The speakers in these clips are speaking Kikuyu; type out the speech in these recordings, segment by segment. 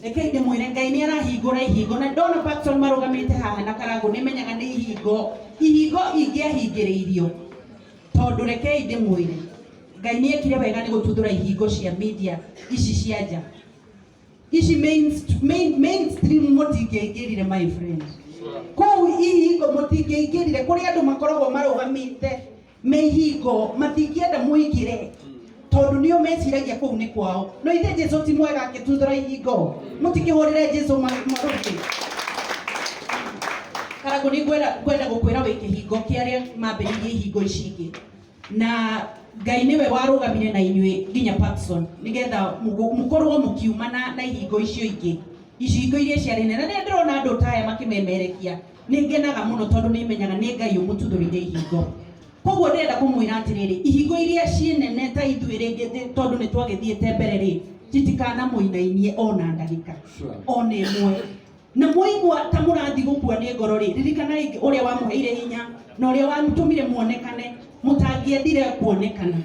Rekei ndĩmwĩre Ngai nĩ arahingũra ihingo na ndona Paxson marũgamĩte haha na Karangũ nĩ menyaga nĩ ihingo ihingo ingĩahingĩrĩirio tondũ rekei ndĩmwĩre Ngai nĩ ekire wega nĩ gũtuthũra ihingo cia media ici cia nja ici mainstream mũtingĩaingĩrire my friend kũu ihingo mũtingĩaingĩrire kũrĩa andũ makoragwo marũgamĩte me ihingo matingĩenda mũingĩre tondũ nĩo meciragia kũu nĩ kwao no ithe Jesu ti mwega akĩtuthũra ihingo mũtikĩhũrĩre Jesu marũhĩ Karangũ nĩ ngwenda gũkwĩra wĩ kĩhingo kĩa arĩa mambĩrĩirie ihingo ici ingĩ na Ngai nĩwe warũgamire na inyuĩ nginya Parkson nĩgetha mũkorwo mũkiuma na ihingo icio ingĩ ihingo iria ciarĩ nene na rĩrĩa ndĩrona andũ ta aya makĩmemerekia nĩ ngenaga mũno tondũ nĩ menyaga nĩ Ngai ũmũtuthũrĩire ihingo koguo ndĩrenda kũmwĩra atĩrĩrĩ ihingo iria ciĩ nene ta ithuĩ rĩngĩ tondũ nĩ twagĩthiĩte mbere rĩ citikanamũinainie ona ndagĩka ona ĩmwe na mwaigua ta mũrathiĩ gũkua nĩ ngoro rĩ ririkanai ũrĩa wamũheire hinya na ũrĩa watũmire muonekane mũtangĩendire kuonekana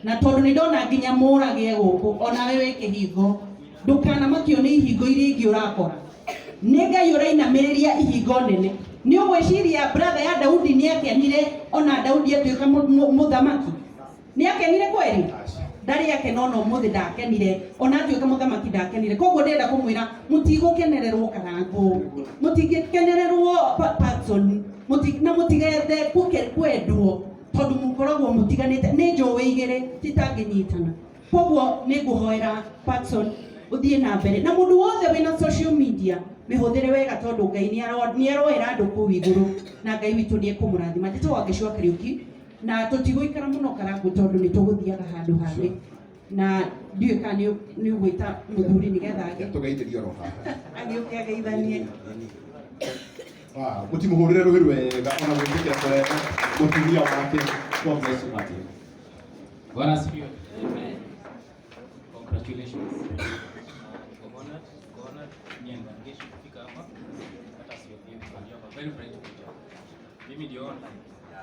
na tondũ nĩ ndona nginya mũrage gũkũ onawe wĩ kĩhingo ndũkanamakio nĩ ihingo iria ingĩ ũrakora nĩ Ngai ũrainamĩrĩria ihingo nene nĩ ũgwĩciria brother ya Daudi nĩ akenire ona Daudi atuĩka mũthamaki nĩ akenire kweri ndarĩ akena ona ũmũthĩ ndakenire ona atuĩka mũthamaki ndakenire koguo ndĩrenda kũmwĩra mũtigũkenererwo Karangũ mũtingĩkenererwo Patson na mũtigethe kwendwo tondũ mũkoragwo mũtiganĩte nĩ njũĩ igĩrĩ citangĩnyitana koguo nĩ ngũhoera Patson ũthiĩ na mbere na mũndũ wothe wĩna social media mĩhũthĩre wega tondũ Ngai nĩ aroera andũ kũu igũrũ na Ngai witũ nĩ ekũmũrathima. Njĩtagwo Wangeci wa Kariũki na tũtigũikara mũno Karangũ tondũ nĩ tũgũthiaga handũ hangĩ na ndiũĩ kana nĩ ũgwĩta mũthuri nĩgetha Tũgeithĩrio oro haha. Agĩũke ageithanie. Wow, mũtimũhũrĩre rũhĩ rwega ona gwĩtĩkĩra kũrehe mũtumia wake. God bless you, Martin. Bwana asifiwe. Amen. Congratulations. Niko honored, niko honored me and Wangeshi kufika hapa. Hata sio mimi, you have a very bright future. Mimi ndio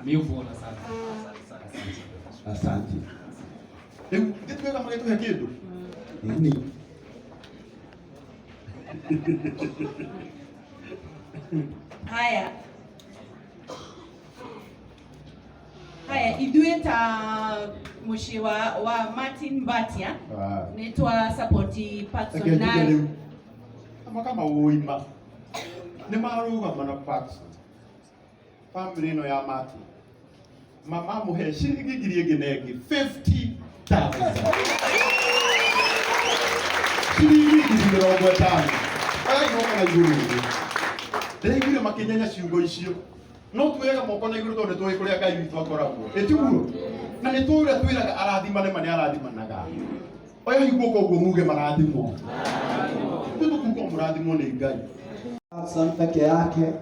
mimi huona sana. Asante sana. Asante. Rĩu nĩtwega magĩtũhe kĩndũ. Nini? Haya haya ithuĩ ta mũciĩ wa Martin Mbatia nĩ twa support Patson Reke njuge na rĩu maka mawũima nĩ marũgama na Patson family ĩno ya Martin mama amũhe ciringi ngiri ĩngĩ na ĩngĩ 50,000 ciringi 50,000 oya guoko na igũrũ ũguo ndĩraiguire makĩnyenya ciugo icio no tuoyaga moko na igũrũ tondũ nĩ tũĩ kũrĩa Ngai witũ akoragwo ĩtiguo na nĩ tũĩ ũrĩa twĩraga arathimane ma nĩ arathimanaga oya guoko ũguo muge marathimwo ithuĩ tũkuga mũrathimwo nĩ Ngai. Patson peke yake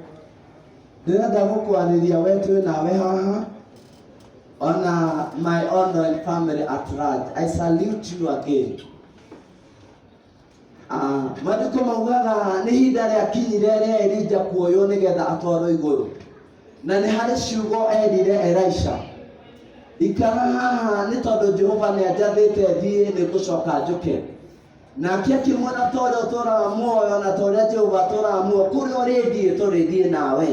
ndĩrenda gũkwarĩria we twĩ nawe haha ona my online family at large I salute you again. Maandĩko maugaga nĩ ihinda rĩakinyire rĩa Elija kuoywo nĩgetha atwarwo igũrũ na nĩ harĩ ciugo erire Elisha ikara haha nĩ tondũ Jehova nĩ anjathĩte thiĩ nĩ ngũcoka njũke nake akĩmwĩra ta ũrĩa ũtũũraga muoyo na ta ũrĩa Jehova atũũraga muoyo kũrĩa ũrĩthiĩ tũrĩthiĩ nawe.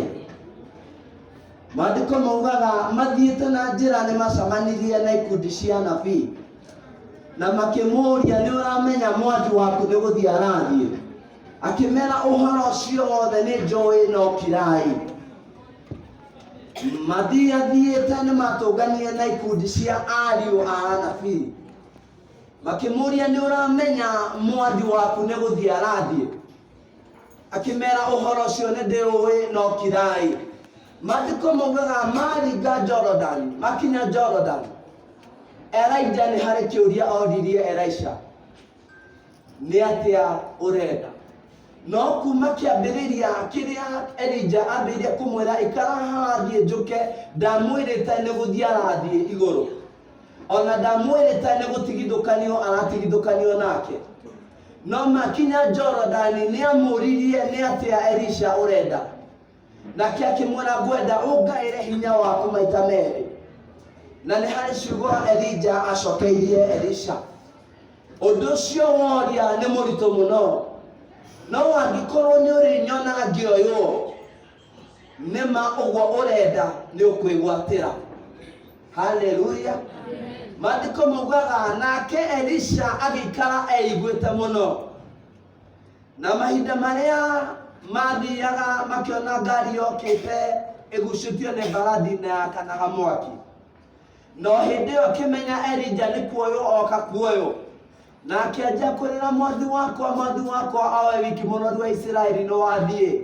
Maandĩko maugaga mathiĩte na njĩra nĩ macemanirie na ikundi cia anabii na makĩmũũria nĩ ũramenya mwathi waku nĩ gũthiĩ arathiĩ akĩmera ũhoro ũcio wothe nĩ njũĩ no kirai mathiathiĩte nĩ matũnganire na ikundi cia ariũ a anabii makĩmũũria nĩ ũramenya mwathi waku nĩ gũthiĩ arathiĩ akĩmera ũhoro ũcio nĩ ndĩũĩ no kirai maandĩko maugaga maringa Jordan makinya Jordan Elijah nĩ harĩ kĩũria oririe Elisha nĩ atĩa ũrenda no kuma kĩambĩrĩria kĩrĩa Elijah ambĩrĩria kũmwĩra ikara haha thiĩ njũke ndamwĩrĩte nĩ gũthiĩ arathiĩ igũrũ ona ndamwĩrĩte nĩ gũtigithũkanio aratigithũkanio nake no makinya Jorodani nĩ amũririe nĩ atĩa Elisha ũrenda nake akĩmwĩra ngwenda ũngaĩre hinya waku maita merĩ na nĩ harĩ ciugo Elija acokeirie Elisha ũndũ ũcio woria nĩ mũritũ mũno No angĩkorwo nĩ ũrĩnyona ngĩoywo, nĩma ũguo ũrenda nĩ ũkwĩgwatĩra. Haleluya. Maandĩko maugaga nake Elisha agĩikara eiguĩte mũno, na mahinda marĩa mathiaga makĩona ngari yokĩte ĩgucĩtio nĩ mbarathi na yakanaga mwaki. No hĩndĩ ĩyo akĩmenya Elija nĩ kuoywo oka kuoywo, na akĩanjia kũrĩra, mwathi wakwa, mwathi wakwa, owe wiki mũnoru wa Isiraeli nĩ wathiĩ.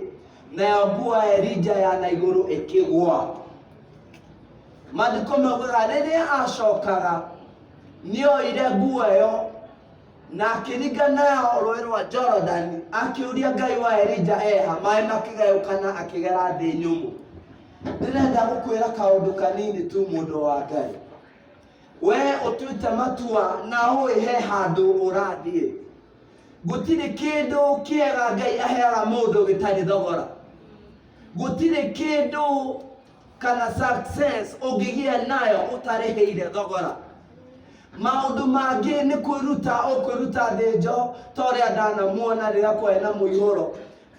Nayo nguo ya Elija ya na igũrũ ĩkĩgwa. Maandĩko maugaga rĩrĩa acokaga nĩoire nguo ĩyo na akĩringa nayo rũĩ rwa Jorodani, akĩũria Ngai wa Elija eha, maĩ makĩgayũkana akĩgera thĩ nyũmũ. Ndĩrenda gũkwĩra kaũndũ kanini tu, mũndũ wa Ngai. We ũtuĩte matua na ũĩ he handũ ũrathiĩ. Gũtirĩ kĩndũ kĩega Ngai aheaga mũndũ gĩtarĩ thogora. Gũtirĩ kĩndũ kana success ũngĩgĩa nayo ũtarĩhĩire thogora. Maũndũ mangĩ nĩ kwĩruta ũkwĩruta thĩnjo, ta ũrĩa ndanamuona rĩrĩa kwarĩ na mũihũro.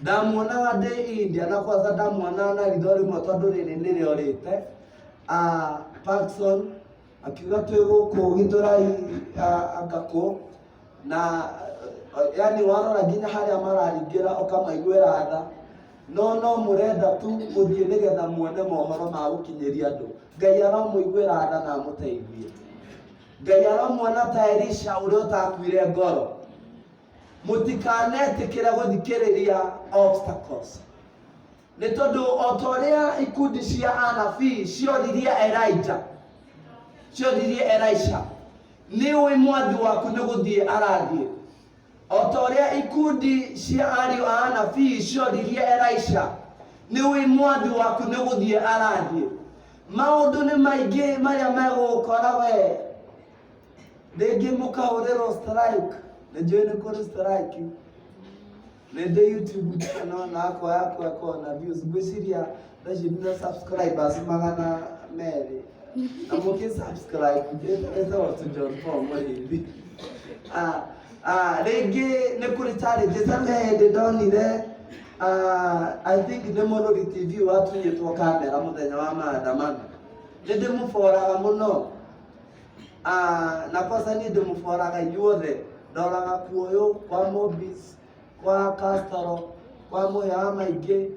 Ndamuonaga ndĩ India na kwanza ndamuonaga na ritho rĩmwe tondũ rĩrĩ nĩrĩorĩte. Parkson akiuga twĩ gũkũ Gĩthũrai, Ngakũ na yani warora nginya harĩa mararingĩra ũkamaiguĩra tha, no no mũrenda tu gũthiĩ nĩgetha muone mohoro ma gũkinyĩria andũ. Ngai aromũiguĩra tha na amũteithie. Ngai aromuona ta Elisha ũrĩa ũtakuire ngoro. Mũtikanetĩkĩre gũthikĩrĩria obstacles, nĩ tondũ o ta ũrĩa ikundi cia anabii cioririe Elijah, cioririe Elisha, nĩ ũĩ mwathi waku nĩ gũthiĩ arathiĩ. O ta ũrĩa ikundi cia ariũ a anabii cioririe Elisha, nĩ ũĩ mwathi waku nĩ gũthiĩ arathiĩ. Maũndũ nĩ maingĩ marĩa megũgũkora we. Rĩngĩ mũkahũrĩrwo strike, nĩ njũĩ nĩ kũrĩ strike. Nĩ ndĩ YouTube channel na yakwa yakwa ĩkoragwo na views, ngwĩciria thaa ici ndĩna subscribers 200, na mũkĩ subscribe ĩtagwo to John Paul Mũrĩithi. Rĩngĩ nĩ kũrĩ challenges. Ta rĩu he hĩndĩ ndonire, I think nĩ Mũrũri TV watunyĩtwo kamera mũthenya wa maandamano. Nĩ ndĩmũboraga mũno. Na kwanza niĩ ndĩmũboraga inyuothe, ndoraga kuoyũ kwa Mobis, kwa Castro, kwa Mũhĩa wa Maingĩ,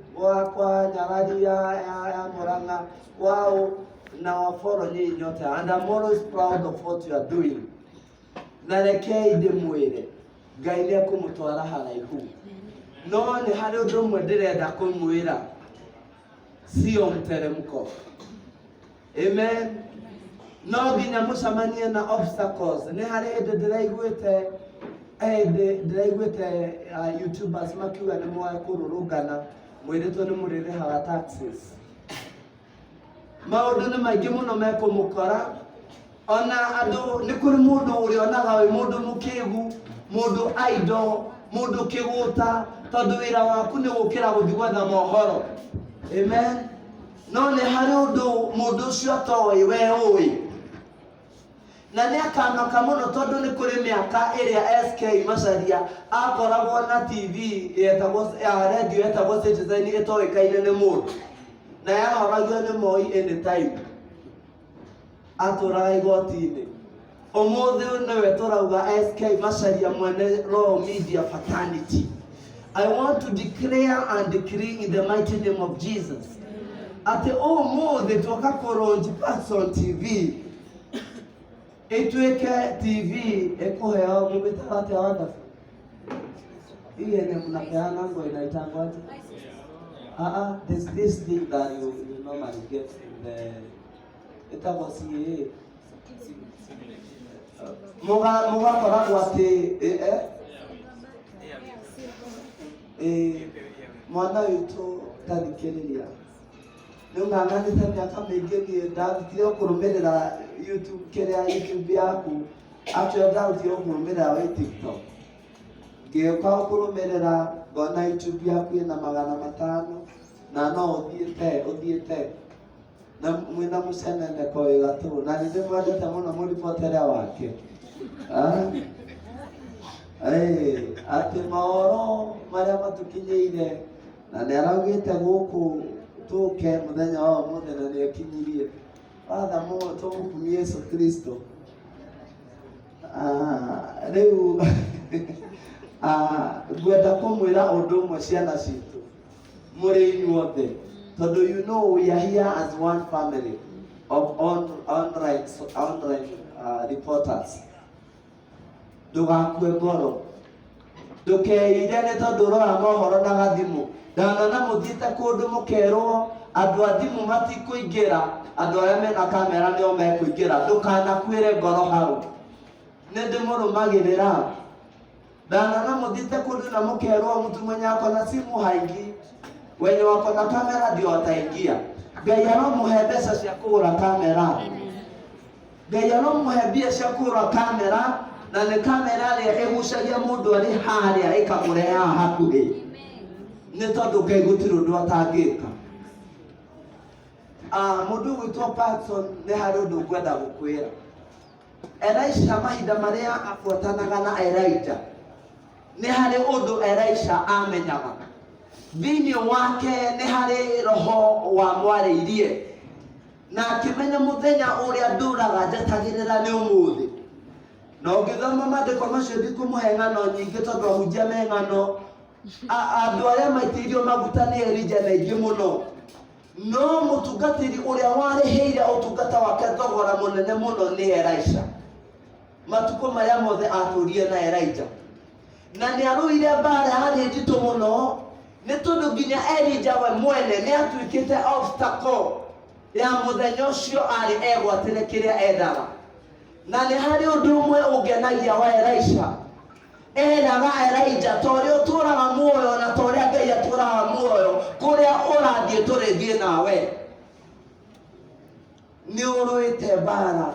kwa Nyarari ya Murang'a, kwa ũ na waboro nyinyi nyote, and I'm always proud of what you are doing. Na rekei ndĩmwĩre, Ngai nĩ ekũmũtwara haraihu. No nĩ harĩ ũndũ ũmwe ndĩrenda kũmwĩra, sio mteremko. Amen. No nginya mũcemanie na obstacles. Nĩ harĩ hĩndĩ ndĩraiguĩte, hĩndĩ ndĩraiguĩte YouTubers makiuga nĩ mwekũrũrũngana mwĩrĩtwo nĩ mũrĩrĩhaga taxes. Maũndũ nĩ maingĩ mũno mekũmũkora. Ona andũ, nĩ kũrĩ mũndũ ũrĩonaga wĩ mũndũ mũkĩgu, mũndũ idle, mũndũ kĩgũta, tondũ wĩra waku nĩ gũkĩra gũthiĩ gwetha mohoro. Amen. No nĩ harĩ ũndũ mũndũ ũcio atoĩ we ũĩ, na nĩ akamaka mũno, tondũ nĩ kũrĩ mĩaka ĩrĩa SK Macharia akoragwo na TV yetagwo ya radio yetagwo Citizen ĩtoĩkaine nĩ mũndũ, na yahoragio nĩ Moi anytime atũraga igoti-inĩ. Ũmũthĩ nĩwe tũrauga SK Macharia mwene Royal Media Fraternity. I want to declare and decree in the mighty name of Jesus atĩ ũmũthĩ twoka kũlaunch Paxson TV, ĩtuĩke TV ĩkũheo, mũmĩtaga atĩa? Wonderful. Hii yenye mnapeana ngo inaitangwaje? Ah ah, there's this thing that you normally get in the, ĩtagwo CAA. Mũgakoragwo atĩ mwana witũ, tathikĩrĩria, nĩ ũng'ang'anĩte mĩaka mĩingĩ. Niĩ ndarutire kũrũmĩrĩra YouTube, kĩrĩa YouTube yaku. Actually ndarutire kũrũmĩrĩra wĩ TikTok, ngĩũka kũrũmĩrĩra, ngona YouTube yaku ĩna 500, na no ũthiĩte na mwĩna mũceneneko wĩ gatũ, na nĩ ndĩmwendete mũno mũribotere wake. Ah? Atĩ mohoro marĩa matũkinyĩire na nĩ araugĩte gũkũ tũke mũthenya wa ũmũthĩ na nĩ akinyirie watha tũmũkumie Yesu Kristo. Ah, rĩu ah, ngwenda kũmwĩra ũndũ ũmwe ciana citũ mũrĩ inyuothe tondũ you know we are here as one family of online reporters. Ndũgakue ngoro, ndũkeire nĩ tondũ ũrora mohoro na gathimũ. Ndanona mũthiĩte kũndũ mũkerwo andũ a thimũ matikũingĩra, andũ arĩa mena kamera nĩo mekũingĩra. Ndũkanakuĩre ngoro hau, nĩ ndĩmũrũmagĩrĩra. Ndanona mũthiĩte kũndũ na mũkerwo mtu mwenye ako na simu haingii, wenye wako na kamera ndio wataingia. Ngai aromũhe mbeca cia kũgũra kamera. Ngai aromũhe mbia cia kũgũra kamera, na nĩ kamera ĩrĩa ĩgucagia mũndũ arĩ harĩa ĩkamũrehe haha hakuhĩ, nĩ tondũ Ngai gũtirĩ ũndũ atangĩka. Ah, mũndũ ũgwĩtwo Patson, nĩ harĩ ũndũ ngwenda gũkwĩra. Elisha mahinda marĩa abuatanaga na Elijah, nĩ harĩ ũndũ Elisha amenyaga thĩinĩ wake, nĩ harĩ roho wamwarĩirie na akĩmenya mũthenya ũrĩa ndũraga njetagĩrĩra nĩ ũmũthĩ. Na ũngĩthoma maandĩko macio, ndikũmũhe ng'ano nyingĩ tondũ ahunjia me ng'ano. Andũ arĩa maitĩirio maguta nĩ Elija na aingĩ mũno, no mũtungatĩri ũrĩa warĩhĩire ũtungata wake thogora mũnene mũno nĩ Elisha. Matukũ marĩa mothe atũrire na Elijah, na nĩ arũire mbara yarĩ nditũ mũno, nĩ tondũ nginya Elijah we mwene nĩ atuĩkĩte obstacle ya mũthenya ũcio arĩ egwatĩre kĩrĩa endaga. Na nĩ harĩ ũndũ ũmwe ũngenagia wa Elisha. Eraga Elijah, ta ũrĩa ũtũraga muoyo na ta ũrĩa Ngai atũraga muoyo, kũrĩa ũrathiĩ tũrĩthiĩ nawe. Nĩ ũrũĩte mbara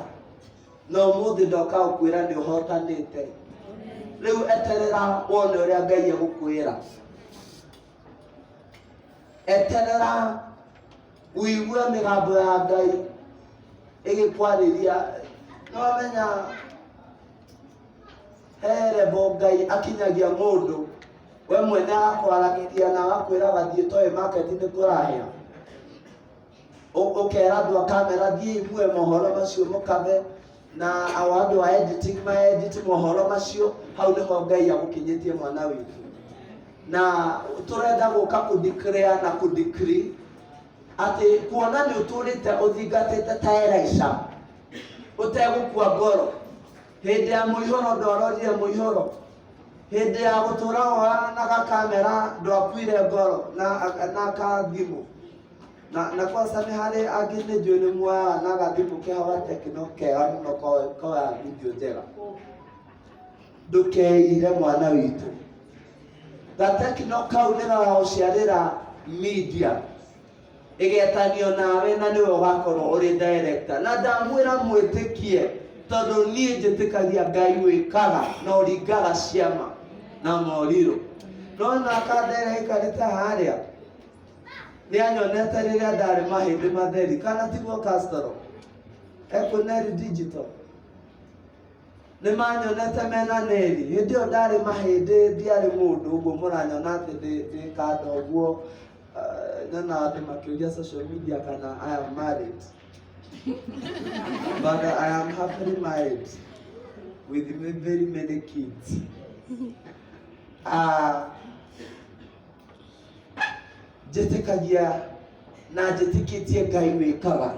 na ũmũthĩ ndoka gũkwĩra nĩ ũhotanĩte. Rĩu eterera wone ũrĩa Ngai egũkwĩra. Eterera ũigue mĩgambo ya Ngai ĩgĩkwarĩria. Nĩwamenya he level Ngai akinyagia mũndũ, we mwene agakwaragĩria na agakwĩra gathiĩ toĩ market nĩ kũrahĩa. Ũkera andũ a kamera, thiĩi muoe mohoro macio mũkathe, na ao andũ a editing ma edit mohoro macio. Hau nĩho Ngai agũkinyĩtie, mwana witũ, na tũrenda gũka kũ declare na kũ decree atĩ kuona nĩ ũtũrĩte ũthingatĩte ta Elisha ũtegũkua ngoro. Hĩndĩ ya mũihũro ndwarorire mũihũro, hĩndĩ ya gũtũra woyaga kamera ndwakuire ngoro na kathimũ na kwanza nĩ harĩ angĩ nĩ njũĩ nĩ muoyaga na gathimũ keho ga Tecno kega mũno koya video njega. Ndũkeire, mwana witũ, ga Tecno kau nĩ gagagũciarĩra media ĩgetanio nawe, na nĩwe ũgakorwo ũrĩ director. Na ndamwĩra mwĩtĩkie, tondũ niĩ njĩtĩkagia Ngai wĩkaga na ũringaga ciama na morirũ. Nona kandere ĩkarĩte harĩa nĩ anyonete rĩrĩa ndarĩ mahĩndĩ matheri, kana tiguo Castro Ekuneri Digital nĩ manyonete mena neri hĩndĩ ĩyo ndarĩ mahĩndĩ, ndiarĩ mũndũ ũguo mũranyona atĩ ndĩ kando ũguo. Nyona andũ makĩũria social media kana I am married, but I am happily married with very many kids. Njĩtĩkagia na njĩtĩkĩtie Ngai wĩkaga,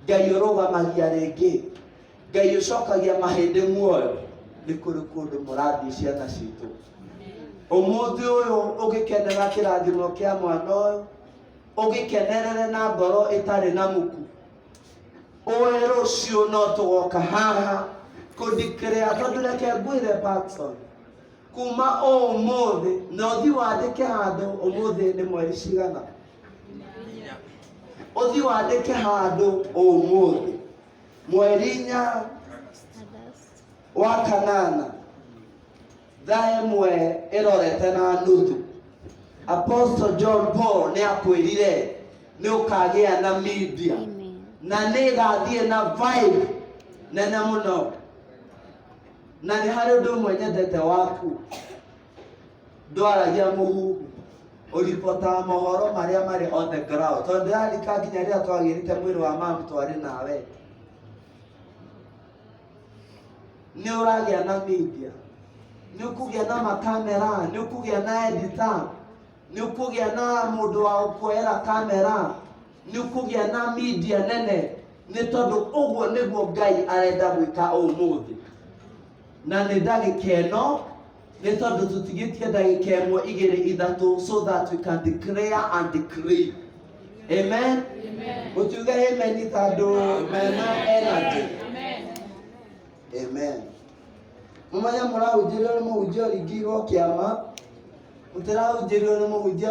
Ngai ũrũgamagia rĩngĩ, Ngai ũcokagia mahĩndĩ muoyo. Nĩ kũrĩ kũndũ mũrathiĩ, ciana citũ. Ũmũthĩ ũyũ ũgĩkenera kĩrathimo kĩa mwana ũyũ, ũgĩkenerere na ngoro ĩtarĩ na muku. Ũĩ rũciũ no tũgoka haha kũndikĩrĩa, tondũ reke ngwĩre, Patson, kuma ũmũthĩ na ũthi wandĩke handũ, ũmũthĩ nĩ mweri cigana? Ũthi wandĩke handũ, ũmũthĩ mweri 4 wa kanana, thaa 1:30, Apostle John Paul nĩ akwĩrire nĩ ũkagĩa na media na nĩ ĩgathiĩ na vibe nene mũno. Na nĩ harĩ ũndũ ũmwe nyendete waku, ndwaragia mũhuhu, ũribotaga mohoro marĩa marĩ on the ground. Tondũ ndĩrarika nginya rĩrĩa twagĩrĩte mwĩrĩ wa mamu twarĩ nawe. Nĩ ũragĩa na media, nĩ ũkũgĩa na makamera, nĩ ũkũgĩa na editor, nĩ ũkũgĩa na mũndũ wa gũkuoera kamera, nĩ ũkũgĩa na media nene, nĩ tondũ ũguo nĩguo Ngai arenda gwĩka ũmũthĩ. Na nĩ ndagĩka ĩno, nĩ tondũ tũtigĩtie ndagĩka ĩmwe igĩrĩ ithatũ, so that we can declare and decree. Amen. Gũtiuga amen tondũ mena energy. Amen. Mũmenya mũrahunjĩrio nĩ mũhunjia ũringĩirwo kĩama, mũtirahunjĩrio nĩ mũhunjia.